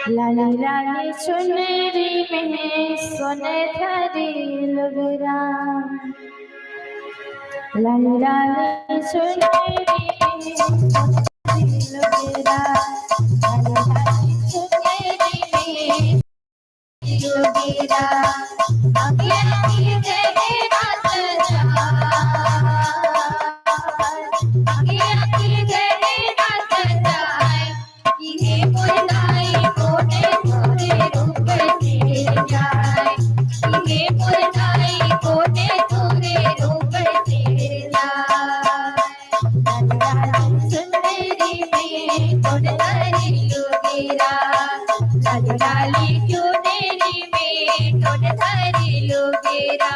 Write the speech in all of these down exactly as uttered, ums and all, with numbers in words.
लाली लाली चुनरी में सोने धरी लुगरा, लाली लाली चुनरी में सोने धरी लुगरा, लाली लाली चुनरी में लुगरा, अगिया की जगह रात जाए, अगिया की जगह रात जाए। इहे मोर दाई कोने तोरे रूप से जाए, इहे मोर दाई कोने तोरे रूप से जाए। लाल लाल चुनरी में तोड़ धरी लुगरा, लाल लाल चुनरी में तोड़ धरी लुगरा।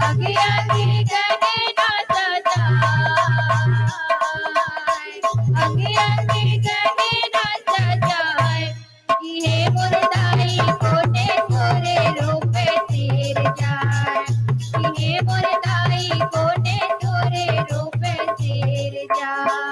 अगिया की जगह रात जाए, अगिया की जगह रात जाए। इहे मोर दाई कोने तोरे रूप सिर जाए, इहे मोर दाई कोने तोरे रूप सिर जाए।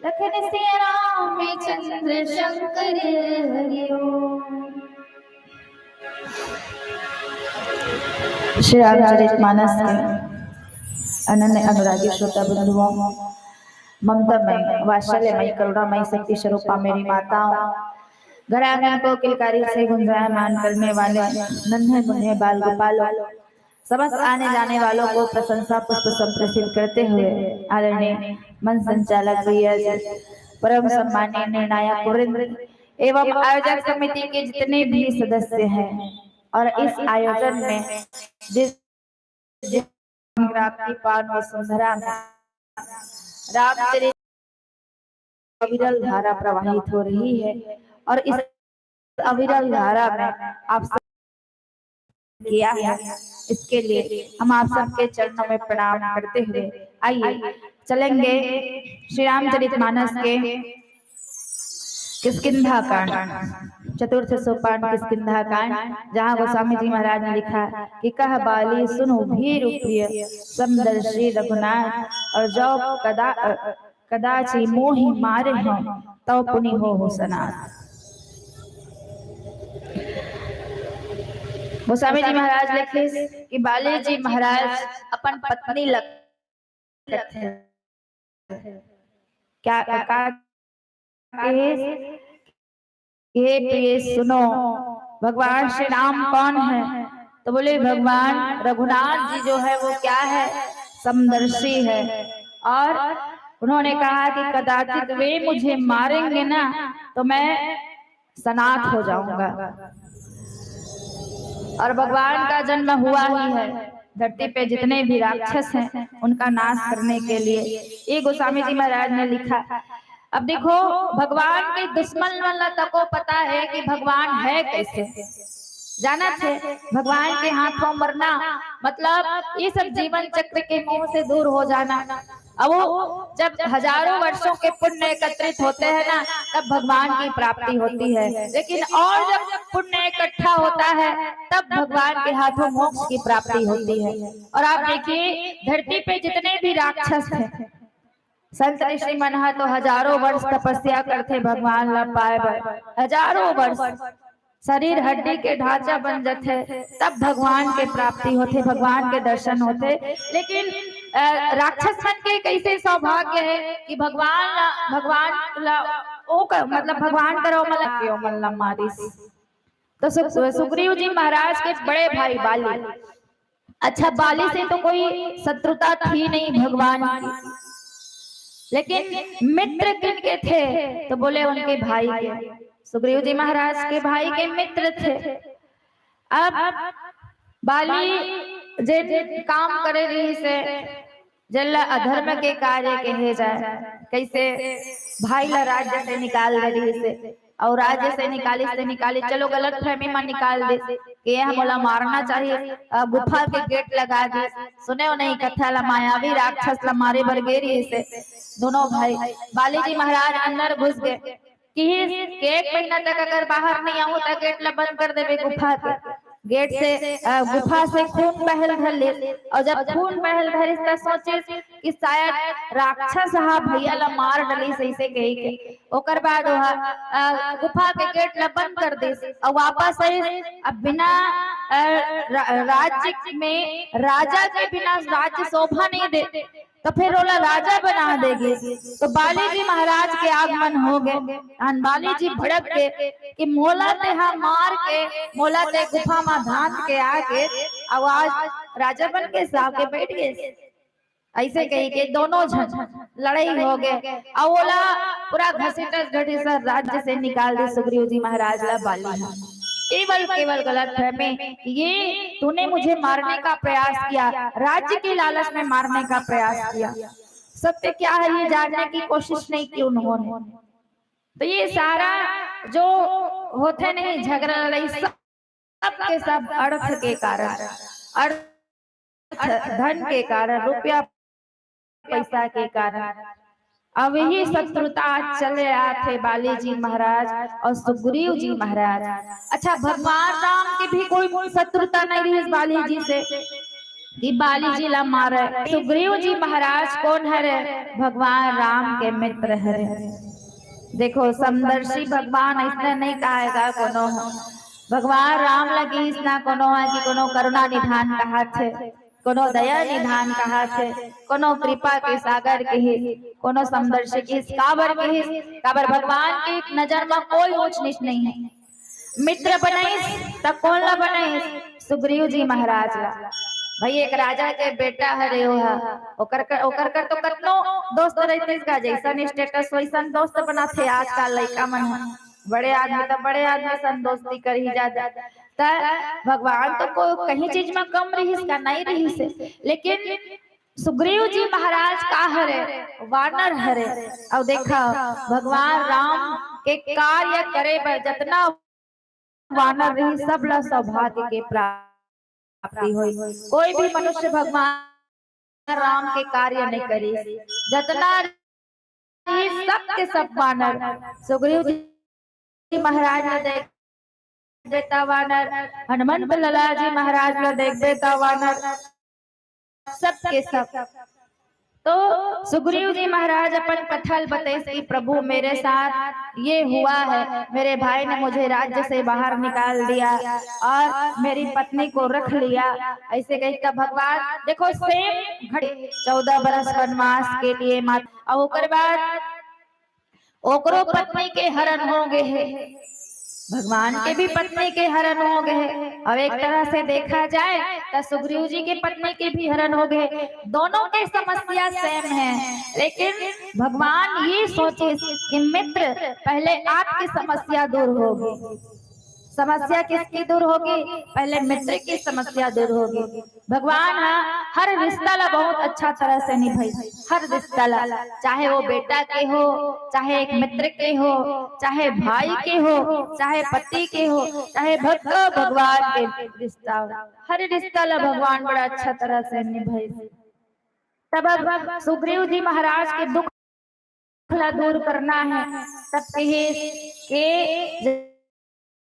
लखन सिया राम चंद्र शंकर हरिओम। श्री रामचरित मानस के अनन्य अनुरागी श्रोता बंधुओं, ममता मई, वात्सल्य मई, करुणा मई, शक्ति स्वरूपा मेरी माताओं, घर आंगन को किलकारी से गुंजायमान करने वाले नन्हे मुन्ने बाल गोपालों, समस्त आने जाने वालों को प्रशंसा पुष्प संप्रेषित करते हुए आदरणीय मंच संचालक भैया जी, परम सम्माननीय निर्णायक वृंद एवं आयोजक समिति के जितने भी सदस्य हैं और इस आयोजन में जिस, जिस राप्ती पावन वसुंधरा में रामचरित अविरल धारा प्रवाहित हो रही है और इस अविरल धारा में आप सब किया है, इसके लिए हम आप सबके चरणों में प्रणाम करते हुए आइए चलेंगे श्री रामचरित मानस के किष्किंधा कांड, चतुर्थ सोपान किष्किंधा कांड, जहाँ गोस्वामी जी महाराज ने लिखा कि कह बाली सुनु भीरु प्रिय समदर्शी रघुनाथ, और जो कदा कदाचि मोहि मारे हौं तौ पुनि होहु सनाथ। गोस्वामी जी महाराज लिखिस कि बाली जी महाराज अपन पत्नी ल कथे, क्या का कहिस, हे प्रिय सुनो, भगवान श्री राम कौन है? तो बोले भगवान रघुनाथ जी जो है वो क्या है, समदर्शी है। और उन्होंने कहा कि कदाचित वे मुझे मारेंगे ना तो मैं सनाथ हो जाऊंगा। और भगवान का जन्म हुआ ही है, धरती पे जितने भी राक्षस हैं उनका नाश करने के लिए, ये गोस्वामी जी महाराज ने लिखा। अब देखो, भगवान के दुश्मन मन ला तको पता है कि भगवान है कैसे, जाना थे भगवान के हाथों मरना, मतलब ये सब जीवन चक्र के मोह से दूर हो जाना। अब वो जब हजारों वर्षों के पुण्य एकत्रित होते हैं ना, तब भगवान की प्राप्ति होती है, लेकिन और जब पुण्य इकट्ठा होता है तब भगवान के हाथों मोक्ष की प्राप्ति होती है। और आप देखिए, धरती पे जितने भी राक्षस हैं, संत ऋषि मन ह तो हजारों वर्ष तपस्या करथे भगवान ला पाए बर, हजारों वर्ष शरीर हड्डी के ढांचा बन जथे, तब भगवान के प्राप्ति होथे, भगवान के दर्शन होथे। लेकिन अ, राक्षस मन के कैसे सौभाग्य है कि भगवान ला, भगवान ला, ओ क-, मतलब भगवान करा ओमन ला, ओमन ला मारिस। तो सुग-, सुग्रीव जी महाराज के बड़े भाई बाली, अच्छा, बाली से तो कोई शत्रुता थी नहीं भगवान की, लेकिन मित्र किनके थे? तो बोले उनके भाई के, सुग्रीव जी महाराज के भाई के मित्र थे। अब बाली जे काम करे रहिस हे, जेला अधर्म के कार्य कहे जाए, कैसे भाई ला राज्य से निकाल दे रहिस हे, और राज्य से निकालिस ते निकालिस, चलो गलत फहमी में निकाल दिस कि ये मोला मारना चाहिए, अ, गुफा के गेट लगा दिस। सुने हो नहीं कथा ला, मायावी राक्षस ला मारे बर गे रहिस हे दोनों भाई। बाली जी महाराज अंदर घुस गए, किहिस कि एक महीना तक अगर बाहर नहीं आहूं त गेट ला बंद कर देबे गुफा के। गेट से, अ, गुफा से खून बहल धर लिस, और जब खून बहल धरिस त सोचिस कि शायद राक्षस हा भैया ला मार डलिस, ऐसे कही के। ओकर बाद ओहा, अ, गुफा के गेट ला बंद कर दिस और वापस आइस। अब बिना, अ, रा-, राज्य में राजा के बिना राज्य शोभा नहीं दे, तो फिर ओला राजा बना दे गिस। तो बाली जी महाराज के आगमन हो गए। अन बाली जी भड़क के कि मोला ते हा मार के, मोला ते गुफा मा धांध के आके, अउ आज राजा बन के आके बैठ गए। ऐसे कही के दोनों झन लड़ाई हो गए, अउ ओला पूरा घसीटस घसीटस राज्य से निकाल दिस सुग्रीव जी महाराज ला बाली। केवल, केवल गलत फहमी कि ये तूने मुझे मारने का प्रयास किया, राज्य के लालच में मारने का प्रयास किया। सत्य क्या है ये जानने की कोशिश नहीं की उन्होंने। तो ये सारा जो होथे नहीं झगड़ा लड़ाई, सब सब के सब अर्थ के कारण, अर्थ, धन के कारण, रुपया पैसा के कारण, अब यही शत्रुता चले आथे बाली जी महाराज और सुग्रीव जी महाराज। अच्छा, भगवान राम के भी कोई शत्रुता नहीं रहिस बाली जी से कि बाली जी ला मारे। सुग्रीव जी महाराज कौन हरे? भगवान राम के मित्र हरे। देखो, समदर्शी भगवान ऐसने नहीं कहेगा कोनो ह। भगवान राम लगी इसना कोनो है कि कोनो करुणा निधान कहा थे। कोनो दया निधान कहाथे, कोनो कृपा के सागर कहिस, कोनो समदर्शी कहिस, काबर कहिस, काबर भगवान के नजर म कोई ऊंच नीच नहीं है। मित्र बनाइस त कोन ला बनाइस? सुग्रीव जी महाराज ला। भाई, एक राजा के बेटा हरे ओहा, ओकर कर, ओकर कर तो कतनो दोस्त रहितिस का, जैसन status वैसन दोस्त बनाथे आजकल लइका मन ह। बड़े आदमी त बड़े आदमी सन दोस्ती करही जादा। त भगवान तो को कहीं चीज म कम रहिस का? नहीं रहिस हे। लेकिन सुग्रीव जी महाराज का हरे? वानर हरे। अउ देखा, भगवान राम के कार्य करे बर जतना वानर रही, सब ला सौभाग्य के प्राप्ति होई। कोई भी मनुष्य भगवान राम के कार्य नहीं करी, जतना रही, सब के सब वानर। सुग्रीव जी महाराज ला देख बेटा वानर, हनुमंत लाला जी महाराज ला देख बेटा वानर, सबके सब। तो सुग्रीव जी महाराज अपन कथा ल बताइस कि प्रभु, मेरे साथ ये हुआ है, मेरे भाई ने मुझे राज्य से बाहर निकाल दिया और मेरी पत्नी को रख लिया, ऐसे कही। तब भगवान देखो, सेम घटे, चौदह बरस वनवास के लिए मात, और ओकर बाद ओकरो पत्नी के हरण हो गए है, भगवान के भी पत्नी के हरण हो गए है। अब एक तरह से देखा जाए तो सुग्रीव जी के पत्नी के भी हरण हो गए, दोनों के समस्या सेम है। लेकिन भगवान ये सोचे कि मित्र, पहले आपकी समस्या दूर होगी, समस्या किसकी दूर होगी? पहले मित्र की समस्या दूर होगी। भगवान ह हर रिश्ता ला बहुत अच्छा तरह से निभाई, हर रिश्ता ला, चाहे वो बेटा के हो, चाहे एक मित्र के हो, चाहे भाई के हो, चाहे पति के हो, चाहे भक्त भगवान के रिश्ता हो, हर रिश्ता ला भगवान बड़ा अच्छा तरह से निभाई। तब अब सुग्रीव जी महाराज के दुख ला दूर करना है, तब कहे के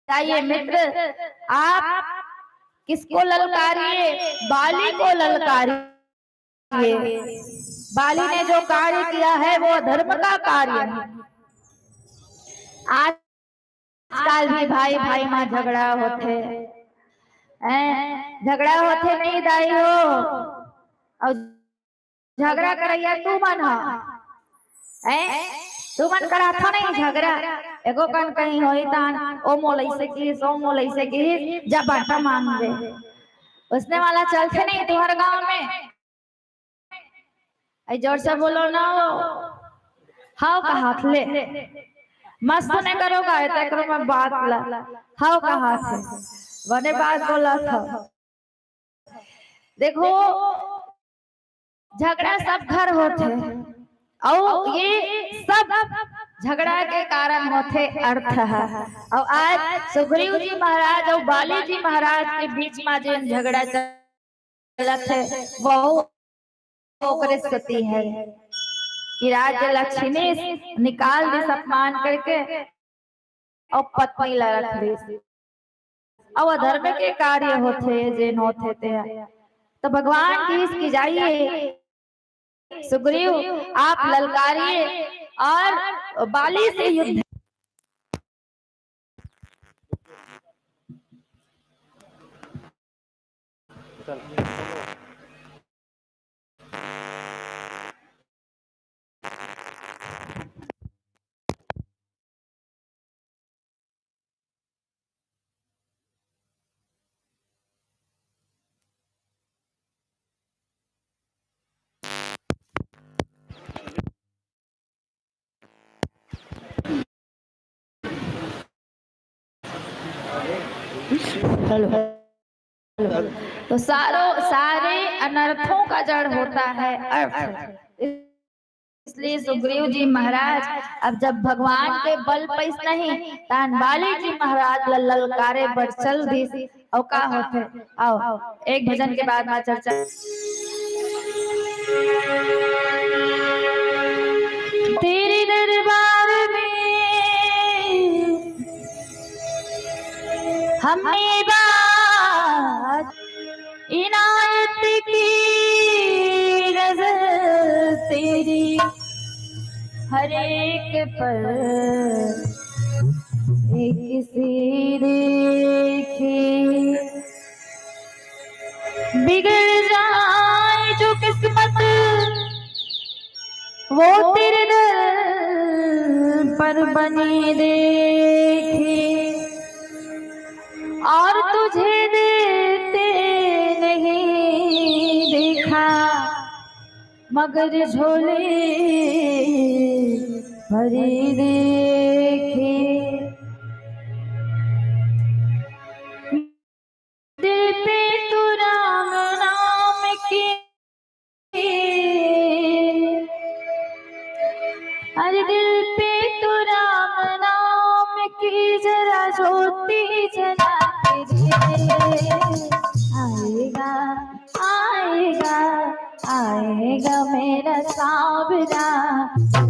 जाइए मित्र, आप किसको ललकारिए? बाली को ललकारिए। बाली ने जो कार्य किया है वो अधर्म का कार्य है। आजकल भी भाई भाई में झगड़ा होथे, हैं? झगड़ा होथे नहीं दाई हो, और झगड़ा करइया तुमन ह, हैं? तुमन कराथो नहीं झगड़ा। एगो कन कहीं होई तान, ओ मोला ऐसे किहिस, ओ मोला ऐसे किहिस, जा बांटा मांग दे। उसने वाला चलथे नहीं तुहर गांव में? अई जोर से बोलो ना हो। हव कहात ले। मस्त नहीं करोगा, ये तेकरो में बात ला। हव कहात हे। बने बात बोला था। देखो, झगड़ा सब घर होथे, अउ ये सब झगड़ा के कारण होथे अर्थ ह। अउ आज सुग्रीव जी महाराज अउ बाली जी महाराज के बीच में जेन झगड़ा चलत हे, वो ओकरे सेती हे कि राज्य ला छीनिस, निकाल दिस अपमान करके, अउ पत्नी ला रख दिस। अउ अधर्म के कार्य होथे, जेन होथे ते ह। तो भगवान किहिस कि जाइए सुग्रीव, आप ललकारिए और बाली से युद्ध। हेलो। तो सारों, सारे अनर्थों का जड़ होता है अर्थ। इसलिए सुग्रीव जी महाराज अब जब भगवान के बल पइस नहीं, तान बाली जी महाराज ल ललकारे बर चल दिस। अउ का होथे? आओ, एक भजन के बाद में चर्चा। तेरे दरबार में हमने बात इनायत की गजल तेरी, हर एक पल एक सी देखी। बिगड़ जा वो तेरे दर पर बनी देखी, और तुझे देते नहीं देखा, मगर झोली भरी देखी। दिल पे तू राम नाम की, अरे दिल पे तू राम नाम की जरा ज्योति जला के दे। आएगा, आएगा, आएगा मेरा सांवरा,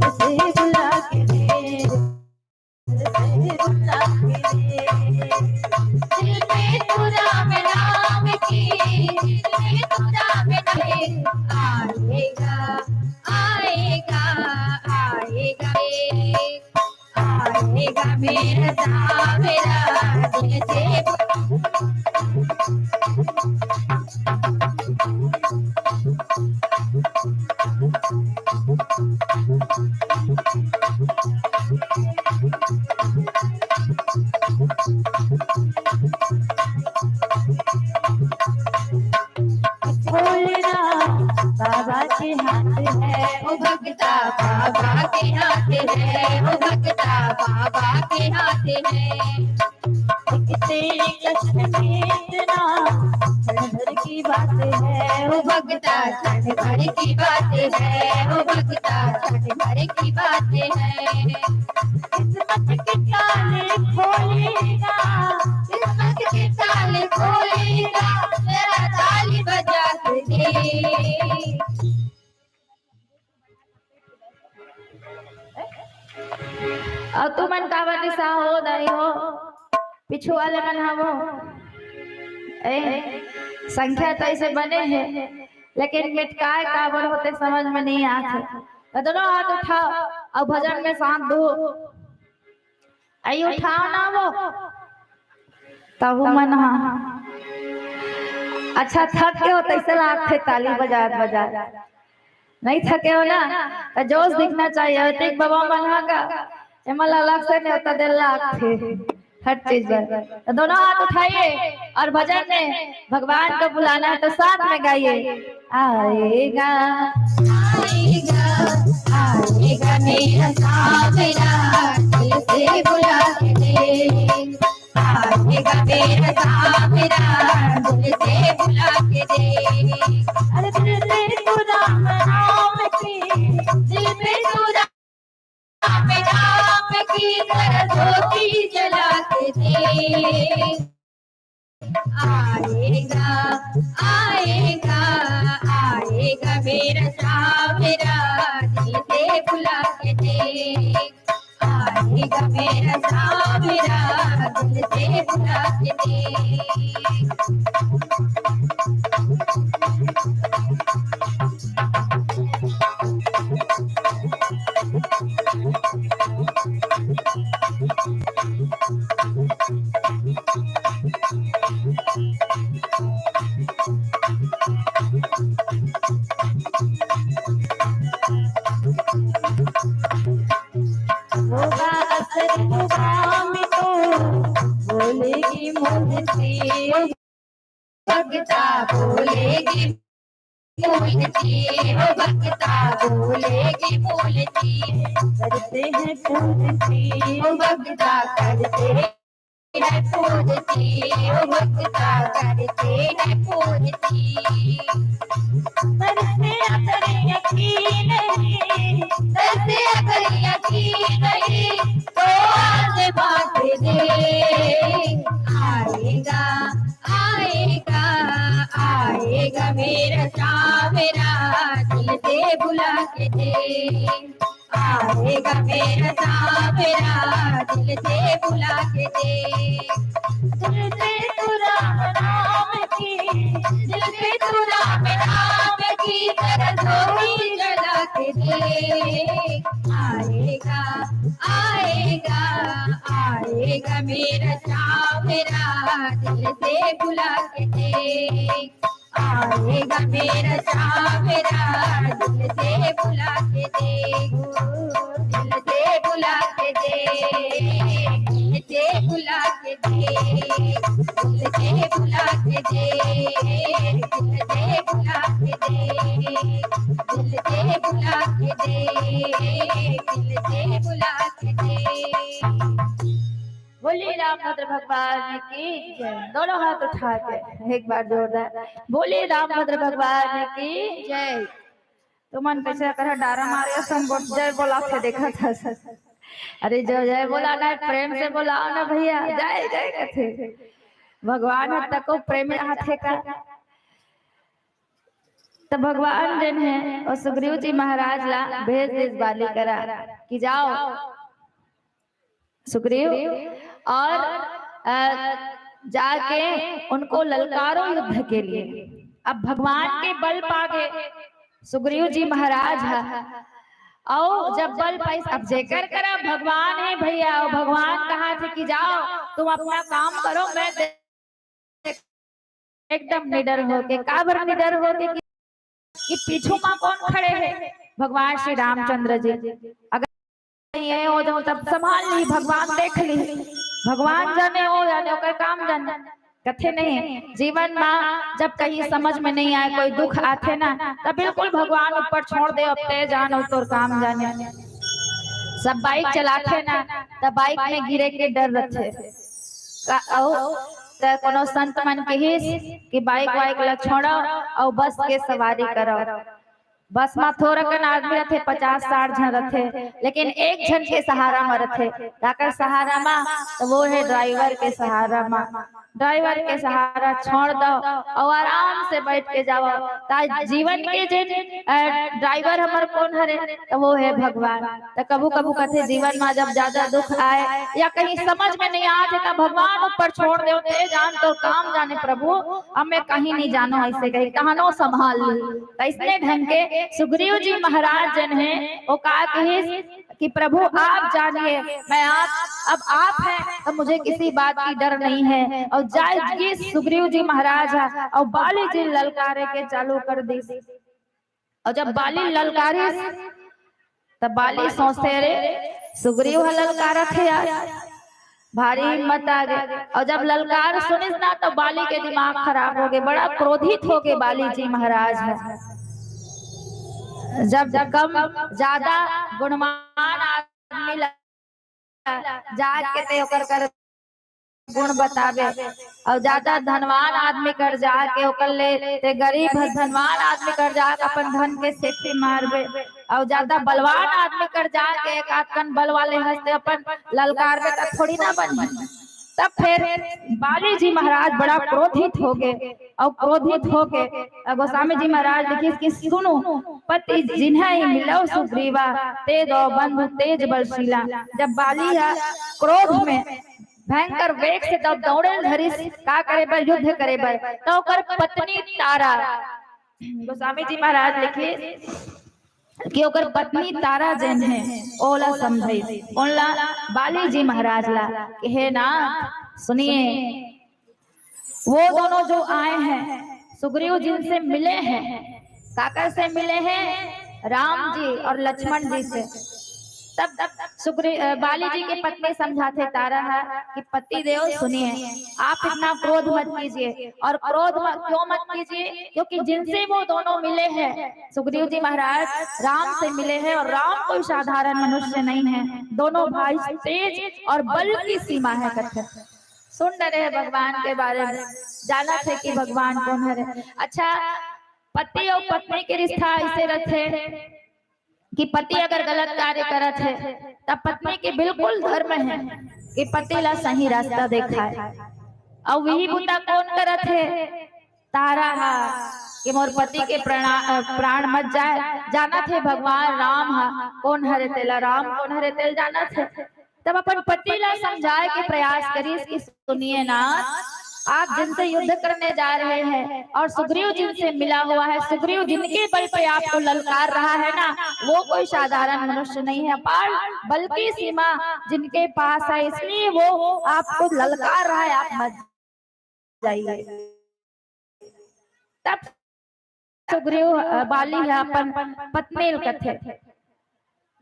उसे बुला के दे। दिल पे तू राम नाम की, दिल पे तू राम नाम की। आएगा, आएगा, आएगा, आएगा मेरा सांवरा, दिल से खोलना बाबा के हाथ है, ओ भक्ता बाबा के हाथ है, ओ भक्ता बाबा के हाथ है। एक तेरे कष्ट में इतना क्षण भर की बात है, ओ भक्ता क्षण भर की बात है, ओ भक्ता क्षण भर की बात है। किस्मत के ताले खोलेगा, किस्मत के ताले खोलेगा, जरा ताली बजा के दे। अउ तुमन काबर रिसा हो दाई हो, पीछू वाले मन हा वो। ए, संख्या तो ऐसे बने है, लेकिन मिटकाए काबर होते समझ में नहीं आथे। तो दोनों हाथ उठाओ अउ भजन में साथ दो। आई उठाओ ना वो, तब मन हा अच्छा थक के हो तैसे लागथे ताली बजात बजात। नहीं थके हो ना, तो जोश दिखना चाहिए। अतिक बाबा मन हा का, एमन ला अलग से न्योता दे लागथे हर चीज बर। तो दोनों हाथ उठाइए और भजन में भगवान को बुलाना है तो साथ में गाइए। आएगा, आएगा, आएगा मेरा सांवरा, दिल से बुला के दे। आएगा मेरा सांवरा, दिल से बुला के दे। अरे दिल पे तू राम नाम की, दिल पे तू राम नाम की तरह ज्योति जला के दे। आएगा, आएगा, आएगा मेरा सांवरा, दिल से बुला के दे। आएगा मेरा सांवरा, दिल से बुला के दे। होगा असर मुकाम तो बोलेगी मूर्ति। भक्ता बोलेगी मूर्ति, ओ भक्ता बोलेगी मूर्ति। करते हैं पूर्ति, ओ भक्ता करते हैं पूर्ति, ओ भक्ता करते हैं पूर्ति। बरसे अगर यकीन नहीं, बरसे अगर यकीन नहीं, तो आज बात दे। आएगा, आएगा, आएगा मेरा सांवरा, दिल से बुला के दे। आएगा मेरा सांवरा, दिल से बुला के दे। दिल पे तू राम नाम की, दिल पे तू राम नाम की तरह ज्योति जला के दे। आएगा, आएगा, आएगा मेरा सांवरा, दिल से बुला के दे। आएगा मेरा सावरा, दिल से बुला के देखो, दिल से बुला के दे, दिल से बुला के दे, दिल से बुला के दे, दिल से बुला के दे, दिल से बुला के दे, दिल से बुला के दे। बोलिए रामभद्र भगवान की जय। दोनों हाथ उठा के एक बार जोरदार बोलिए रामभद्र भगवान की जय। तुमन कैसे कर डारा मारे सन बो-, जय बोला के देखा था। अरे जो जय बोला ना, प्रेम से बोलाओ ना भैया, जय जय कथे। भगवान ह तको प्रेम हाथे का। तो भगवान जन है और सुग्रीव जी महाराज ला भेज देस बाली करा कि जाओ सुग्रीव और, अ, जाके उनको ललकारो युद्ध के लिए। अब भगवान के बल पागे सुग्रीव जी महाराज ह। अउ जब बल पाइस, अब जेकर करा भगवान है भैया, अउ भगवान कहा थे कि जाओ तुम अपना काम करो, मैं दे-, एकदम निडर होके, काबर निडर होके कि, कि पीछू मा कौन खड़े है? भगवान श्री रामचंद्र जी। अगर नहीं है हो जाओ तब संभाल ली, भगवान देख ली, भगवान जाने हो जाने ओकर काम जाने। कथे नहीं, जीवन मा जब कहीं समझ में नहीं आए, कोई दुख आथे ना, तब बिल्कुल भगवान ऊपर छोड़ दे, अब ते जान अउ तोर काम जाने। सब बाइक चलाथे ना, तब बाइक में गिरे के डर रथे। का-, अउ त कोनो संत मन कहिस कि बाइक वाइक ला छोड़ो अउ बस के सवारी करो। बस मा थोरकन आदमी रथे, पचास साठ झन रथे, लेकिन एक झन के सहारा मा रथे। काकर सहारा मा? तो वो है ड्राइवर के सहारा मा। ड्राइवर के सहारा छोड़ दो अउ आराम से बैठ के जाओ। ता जीवन के जे, अ, ड्राइवर हमर कौन हरे? तो वो है भगवान। तो कभू कभू कथे जीवन मा जब ज्यादा दुख आए या कहीं समझ में नहीं आते, तो भगवान ऊपर छोड़ दे, ते जान तोर काम जाने प्रभु, अब मैं कहीं नहीं जानो, ऐसे कही तहनो संभाल ली। तो इसने ढंग के सुग्रीव जी महाराज जन है, वो का कहिस कि प्रभु आप जानिए, मैं आप, अब आप हैं तो मुझे किसी बात की डर नहीं है। अउ जाय गिस सुग्रीव जी महाराज ह अउ बाली जी ललकारे के चालू कर दिस। अउ जब बाली ललकारिस तब बाली सोचथे, अरे सुग्रीव ह ललकारत हे यार, भारी हिम्मत आ गे। अउ जब ललकार सुनिस ना तो बाली के दिमाग खराब हो गे, बड़ा क्रोधित हो गे बाली जी महाराज ह। जब कम ज्यादा गुणवान आदमी ला जाके ते ओकर कर गुण बताबे, अउ ज्यादा धनवान आदमी कर जाके ओकर ले ते गरीब ह धनवान आदमी कर जाके अपन धन के सेठी मारबे, अउ ज्यादा बलवान आदमी कर जाके एक आध कन बल वाले हंसते अपन ललकारबे त थोड़ी ना बनही। तब फिर बाली जी महाराज बड़ा क्रोधित हो गे, अउ क्रोधित होके गोस्वामी जी महाराज लिखिस कि सुनो पति जिन्हें मिलो सुग्रीवा, ते दो बंधु तेज बलशीला। जब बाली ह क्रोध में भयंकर वेग से तब दौड़े धरिस का करे बर, युद्ध करे बर, त ओकर पत्नी तारा, गोस्वामी जी महाराज लिखिस कि ओकर पत्नी तारा जेन हे ओला समझाइस, ओला बाली जी महाराज ला कि हे नाथ सुनिए, वो दोनों जो आए हैं सुग्रीव जी से मिले हैं, काकर से मिले हैं? राम जी और लक्ष्मण जी से। तब तब सुग्री अ, बाली जी के पत्नी समझाथे तारा ह कि पति देव सुनिए, आप इतना क्रोध मत कीजिए। और क्रोध म-, क्यों मत कीजिए? क्योंकि जिनसे वो दोनों मिले हैं सुग्रीव जी महाराज, राम से मिले हैं और राम कोई साधारण मनुष्य नहीं है। दोनों भाई तेज और बल की सीमा है कथे। सुन डरे हे भगवान के बारे में, जानत हे कि भगवान कौन हरे। अच्छा, पति अउ पत्नी के रिश्ता ऐसे रथे कि पति अगर गलत कार्य करत हे, तब पत्नी के बिल्कुल धर्म हे कि पति ला सही रास्ता देखाए। अउ वही बुता कौन करत हे? तारा हा कि मोर पति के प्रणा-, अ, प्राण मत जाए। जानत हे भगवान राम हा कौन हरे तेला, राम कौन हरे तेल जानत हे। तब अपन पति ला समझाए के प्रयास करिस कि सुनिए नाथ, आप जिनसे युद्ध करने जा रहे हैं और सुग्रीव जिनसे मिला हुआ है, सुग्रीव जिनके बल पे आपको ललकार रहा है ना, वो कोई साधारण मनुष्य नहीं है, अपार बल की सीमा जिनके पास है, इसलिए वो आपको ललकार रहा है, आप मत जाइए। तब सुग्रीव, अ, बाली ह अपन पत्नी ल कथे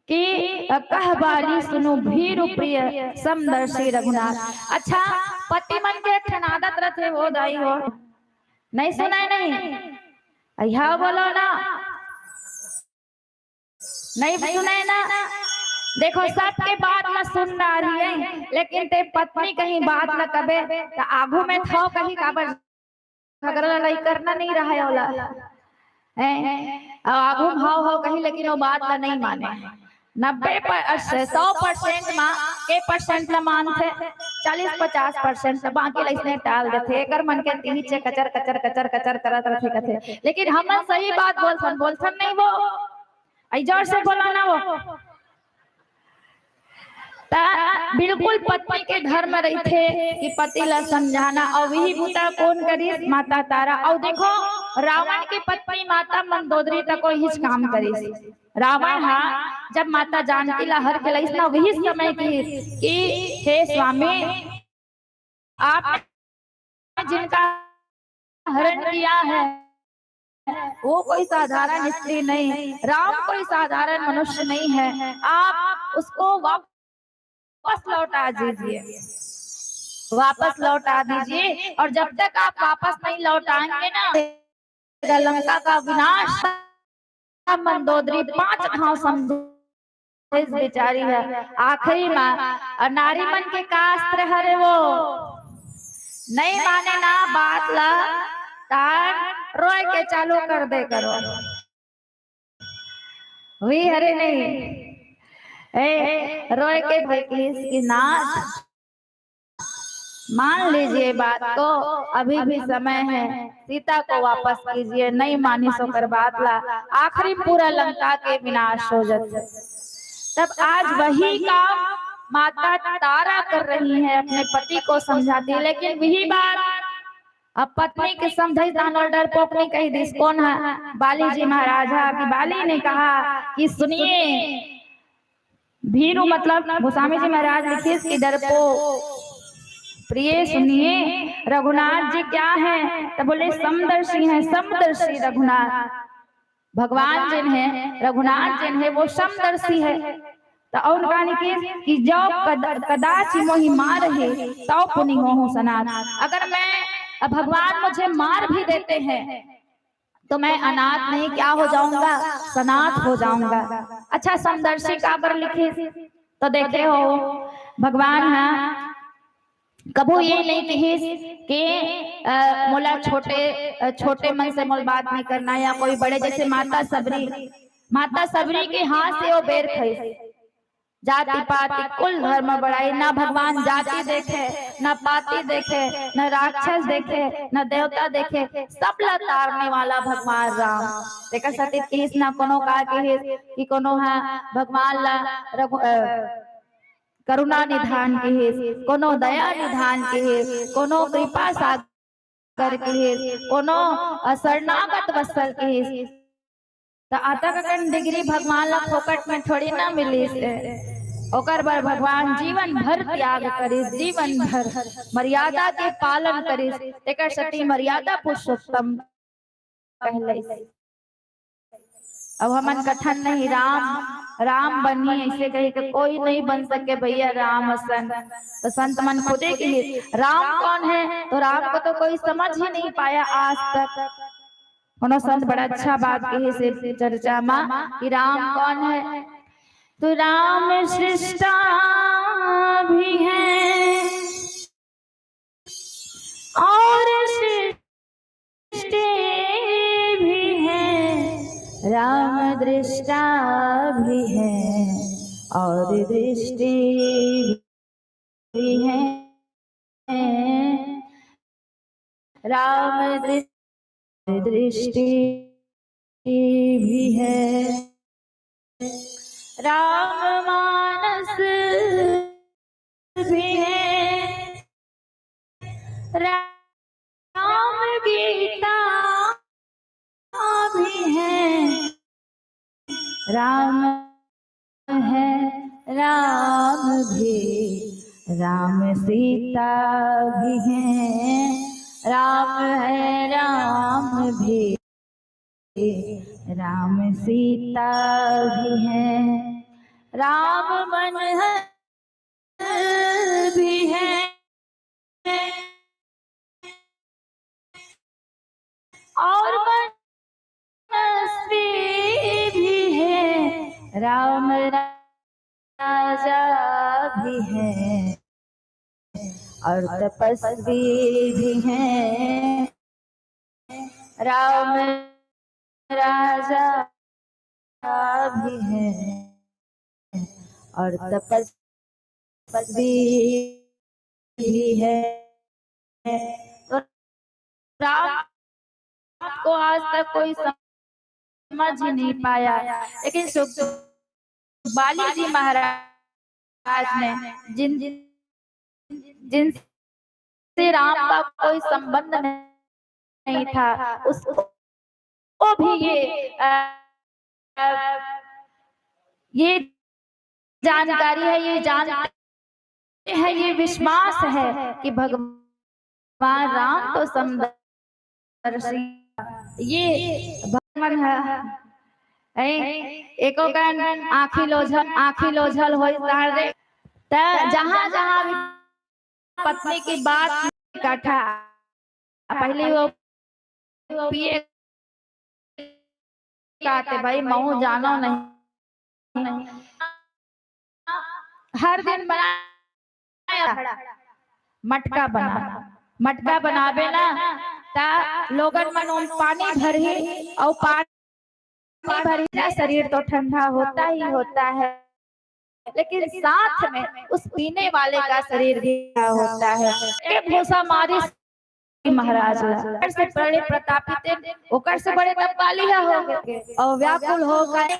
कि, अ, "कह बाली सुनु भीरु प्रिय समदर्शी रघुनाथ।" अच्छा, पति मन के एक ठन आदत रथे हो दाई हो, नहीं सुनाय नहीं? अइहा बोलो ना, नहीं सुनाय ना? देखो, सबके बात ला सुन डारी है, लेकिन ते पत्नी कहीं बात ला कबे त आगू में थव कहीं काबर झगड़ा लड़ाई करना नहीं रहा है ओला। हैं? अउ आगू में हव हव कही, लेकिन वो बात ला नहीं माने। नब्बे पर, सौ परसेंट मा के परसेंट ला मानथे, चालीस पचास परसेंट ला, बाकी ला इसने टाल देथे। एकर मन के तीच कचर कचर कचर कचर करत रथे कथे, लेकिन हमन सही बात बोलथन, बोलथन नहीं वो? अई जोर से बोला ना वो। त बिल्कुल पत्नी के धर्म रहिथे कि पति ला समझाना, अउ वही बूता कोन करिस? माता तारा। अउ देखो, रावण के पत्नी माता मंदोदरी तक वहीच काम करिस। रावण हा जब माता जानकी ला हर के लइस ना, वही समय की कि हे स्वामी, आपने जिनका हरण किया है, वो कोई साधारण स्त्री नहीं, राम कोई साधारण मनुष्य नहीं है, आप उसको वापस लौटा दीजिए, वापस लौटा दीजिए। और जब तक आप वापस नहीं लौटाएंगे ना, लंका का विनाश। मंदोदरी पांच घाव समझे बेचारी है। आखिरी मा, अ, नारी मन के का अस्त्र हरे वो? नहीं माने ना बात ला, तान रोए के चालू कर दे करो। वी हरे नहीं। ए, रोए के भाई किस की नाथ। मान लीजिए बात को, अभी भी समय है, सीता को वापस कीजिए। नहीं मानिस ओकर बात ला, आखिरी पूरा लंका के विनाश हो जाते। तब आज वही काम माता तारा कर रही है, अपने पति को समझाती है, लेकिन वही बात अब पत्नी के समझाई, तान डरपोकनी कही दिस। कोन हा? बाली जी महाराज हा। कि बाली ने कहा कि सुनिए, भीरु मतलब गोस्वामी जी महाराज लिखिस कि डरपोक, प्रिय सुनिए, रघुनाथ जी क्या है? तो बोले समदर्शी है, समदर्शी रघुनाथ। भगवान जिन है, रघुनाथ जिन है, वो समदर्शी है। तो और कहानी की कि जो कद-, कदाच मोहि मार है, तो पुनि होहु सनाथ। अगर मैं, अब भगवान मुझे मार भी देते हैं, तो मैं अनाथ नहीं, क्या हो जाऊंगा? सनाथ हो जाऊंगा। अच्छा, समदर्शी काबर लिखिस? तो देखे हो, भगवान हा कभू ये नहीं किहिस कि, अ, मोला छोटे, अ, छोटे मन से मोल बात नहीं करना या कोई बड़े, जैसे माता सबरी, माता सबरी के हाथ से वो बेर खाइस। जाति पाति कुल धर्म बड़ाई, ना भगवान जाति देखे, ना पाति देखे, ना राक्षस देखे, ना देवता देखे, सब ला तारने वाला भगवान राम। तेकर सेती किहिस ना कोनो का किहिस कि कोनो हा भगवान ला रघु-, अ, करुणा निधान किहिस, कोनो दया निधान किहिस, कोनो कृपा सागर किहिस, कोनो, अ, शरणागत वत्सल किहिस। त अतक अकन डिग्री भगवान ला फोकट में थोड़ी ना मिलिस हे। ओकर बर भगवान जीवन भर त्याग करिस, जीवन भर मर्यादा के पालन करिस। तेकर सेती मर्यादा पुरुषोत्तम कहलइस। अब हमन कथन नहीं, राम, राम बनी, ऐसे कही कि कोई नहीं बन सके भैया राम असन। तो संत मन खुदे कहिस, राम कौन है? तो राम को तो कोई समझ ही नहीं पाया आज तक। कोनो संत बड़ा अच्छा बात कहिस हे चर्चा मा कि राम कौन है? तो राम सृष्टा भी है और सृष्टि भी है, राम दृष्टा भी है और दृष्टि भी है। राम दृ-, दृष्टि भी है, राम मानस भी है, राम गीता भी है, राम है, राम भी, राम सीता भी है, राम है, राम भी, राम सीता भी है, राम मन भी है और मनस्वी भी है, राम राजा भी है और तपस्वी भी है, राम राजा भी है और तपस्वी भी है। तो राम को आज तक कोई समझ ही नहीं पाया, लेकिन सुख बाली जी महाराज ने जिन, जिनसे राम का कोई संबंध नहीं था, उसको भी ये, अ, अ, ये जानकारी है, ये जानते हैं, ये विश्वास है कि भगवान राम तो समदर्शी, ये भगवान है। हैं? एको कन आँखी लोझल, आँखी लोझल होई तार रे। त जहाँ जहाँ भी पत्नी की बात इकट्ठा, पहले वो पिए कहते, भाई महू जानो नहीं, हर दिन बना मटका बना, मटका बनाबे ना, त लोगन मन ओम पानी भरही, अउ पानी भरही ना, शरीर तो ठंडा होता ही होता है, लेकिन साथ में उस पीने वाले का शरीर भी ठंडा होता है। ये भूसा मारिस महाराज ला, ओकर से बड़े प्रतापित, ओकर से बड़े तब बाली ह होगे, अउ व्याकुल होकर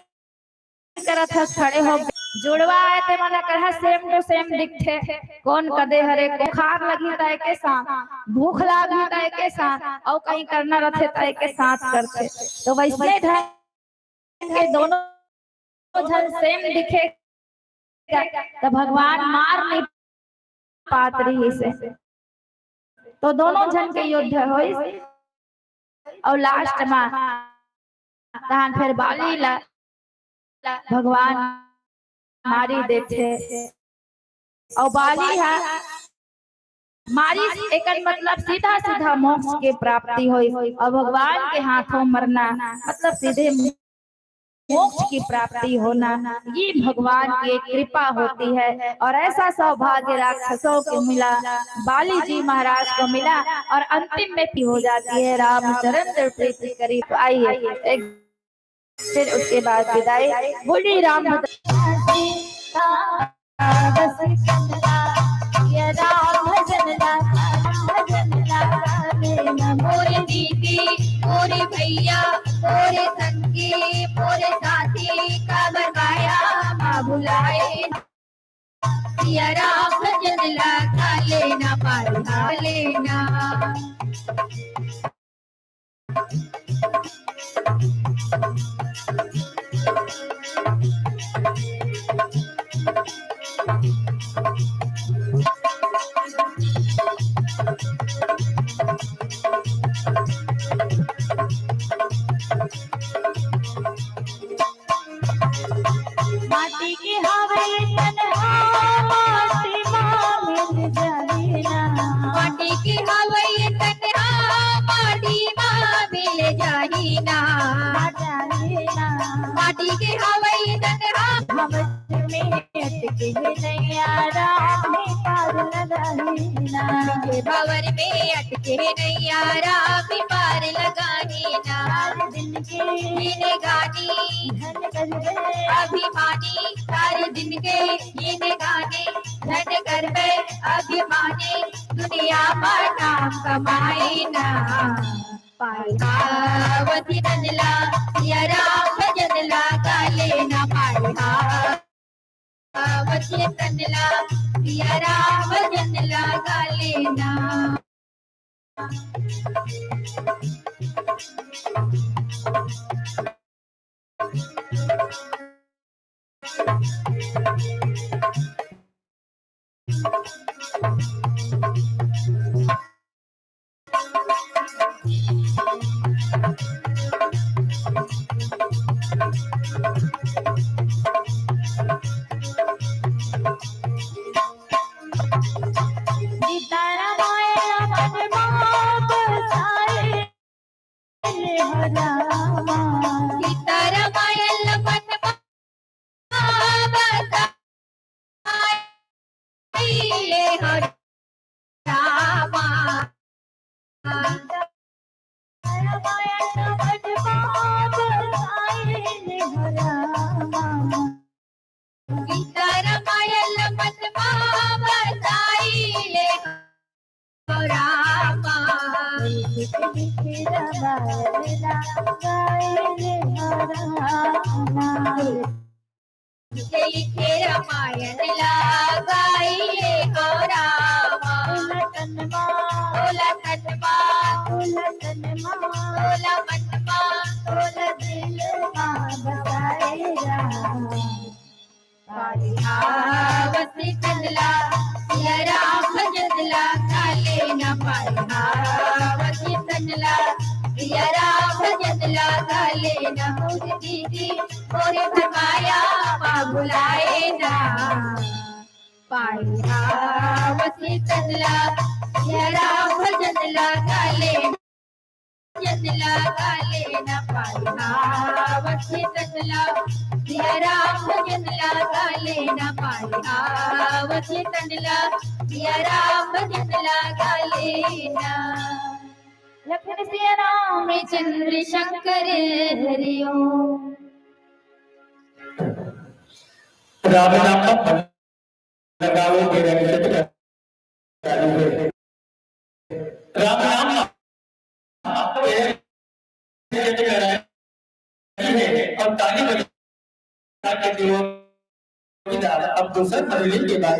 करत हस, खड़े हो। जुड़वा आए ते मन करा same to same दिखथे। कोन कदे हरे, बुखार लगही त एके साथ, भूख लागही त एके साथ, अउ कहीं करना रथे त एके साथ करथे। तो वैसने ढंग के दोनों झन same दिखे, त भगवान मार नहीं पात रहिसे। तो दोनों झन के युद्ध होइस, अउ last मा तहान फेर बाली ला भगवान मारी देथे। अउ बाली हा मारी, एकर मतलब सीधा सीधा मोक्ष के प्राप्ति होइस, अउ भगवान के हाथों मरना मतलब सीधे मोक्ष की प्राप्ति होना, ये भगवान की एक कृपा होती है। और ऐसा सौभाग्य राक्षसों को मिला, बाली जी महाराज को मिला, और अंतिम में भी हो जाती है रामचंद्र प्रीति करी। तो आइए, एक फिर उसके बाद विदाई। बोलिए राम भद्र। मोरे दीदी, मोरे भैया, मोरे संगी, मोरे साथी, काबर काया मा भुलाए। सिया राम भजन ला गा लेना, पा लेना। माटी के हवे तन हा, माटी मा मिल जाही ना। माटी के हवे तन हा, माटी मा मिल जाही ना। आ जाही ना। माटी के हवे तन हा। भंवर में अटके हे नैया, राम ही पार लगाही ना। के भंवर में अटके हे नैया, राम ही पार लगाही ना। हर दिन के जिंदगानी धन करबे अभिमानी, हर दिन के जिंदगानी धन करबे अभिमानी, दुनिया मा नाम कमाए ना। पाए हा वचन ला, सिया राम भजन ला गा लेना। पाए हा वचन ला, सिया राम भजन ला गा लेना। लिखे रामायण ला गाई ले हो रामा। तन मा, तोला तन मा, तोला तन मा, तोला मन मा, तोला दिल मा बसाए रामा। पारिहावसी तनला, सिया राम भजनला, काले ना पारिहावसी तनला, सिया राम भजनला, काले ना मोर दीदी, मोरे भरमाया, पा बुलाए ना। पारिहावसी तनला, सिया राम भजनला, काले भजनला, काले ना पारिहावसी तनला, सिया राम भजनला, काले ना पारिहावसी तनला, सिया राम भजनला, काले ना। लखन सिया राम चंद्र शंकर हरिओम। राम नाम का लगावे के रंग से राम नाम आपको ये और ताली बजा के दियो। अब दूसर पहली के बाद